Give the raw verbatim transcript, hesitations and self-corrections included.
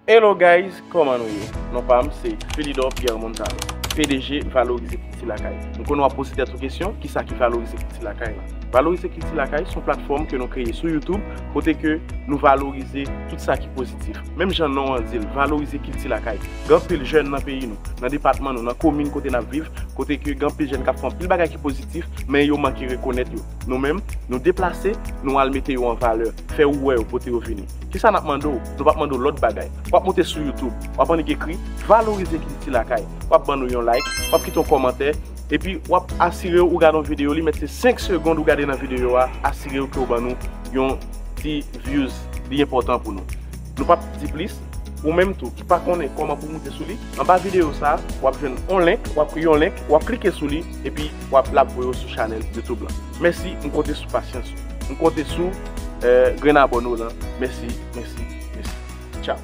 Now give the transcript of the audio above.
Hello guys, kòman nou ye? Non pa m se Philidor Pierre Montalon, P D G Valorize Kilti Lakay. M konnen w ap poze tèt ou kesyon, kisa ki Valorize Kilti Lakay la? Valorize Kilti Lakay se yon platfòm ke nou kreye sou YouTube, kote ke nou valorize tout sa ki pozitif. Menm jan non an di l, valorize kilti lakay. Gen anpil jèn nan peyi nou, nan depatman nou, nan komin kote n ap viv, kote ke gen anpil jèn k ap fè anpil bagay ki pozitif, men yo manke rekonèt yo. Nou menm, nou deplase, nou al mete yo an valè, fè ou wè yo, pote yo vini. Kisa n ap mande w? Nou p ap mande w lòt bagay. W ap monte sou YouTube, w ap annik ekri Valorize Kilti Lakay. W ap ban nou yon like, w ap kite yon kòmantè, epi w ap asire w ou gade yon videyo, li mèt se senk segonn ou gade nan videyo a, asire w ke w ban nou yon ti views, li enpòtan pou nou. Nou p ap di plis, ou menm tou ki pa konnen kòman pou moute sou li, anba videyo sa a, w ap jwenn yon link, w ap yon link, w ap klike sou li, epi w ap l ap voye w sou chanèl YouTube lan. Mèsi, m konte sou pasyans ou. M konte sou eh, grenn abòne w lan. Mèsi, mèsi, mèsi. Tchao.